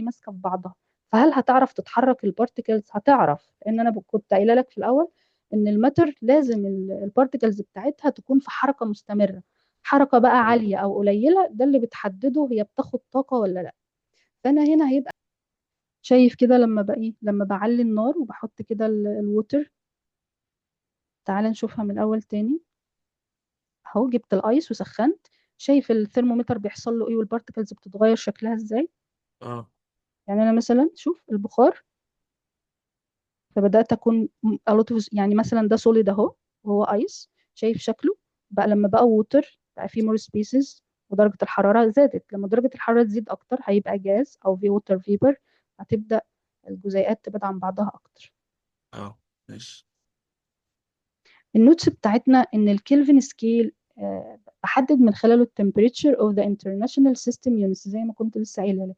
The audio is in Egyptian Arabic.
ماسكه في بعضها. فهل هتعرف تتحرك ال particles؟ هتعرف، لان انا كنت قايله لك في الاول ان ال matter لازم ال particles بتاعتها تكون في حركة مستمره. حركة بقى اه. عالية او قليله، ده اللي بتحدده هي بتاخد طاقة ولا لا. فانا هنا هيبقى شايف كده لما بقى ايه، لما بعلي النار وبحط كده ال water. تعال نشوفها من الاول تاني. اهو جبت ال ice وسخنت، شايف الثرمومتر بيحصل له ايه وال particles بتتغير شكلها ازاي. اه. يعني انا مثلا شوف البخار، فبدات اكون a lot of، يعني مثلا ده solid اهو وهو ice، شايف شكله بقى لما بقى water بقى فيه more spaces، ودرجة الحرارة زادت. لما درجه الحرارة تزيد اكتر هيبقى جاز او في water vapor، هتبدا الجزيئات تبعد عن بعضها اكتر. اه، ماشي. ال notes بتاعتنا ان ال Kelvin scale بحدد من خلاله ال temperature of the international system units، زي ما كنت لسه قايله لك.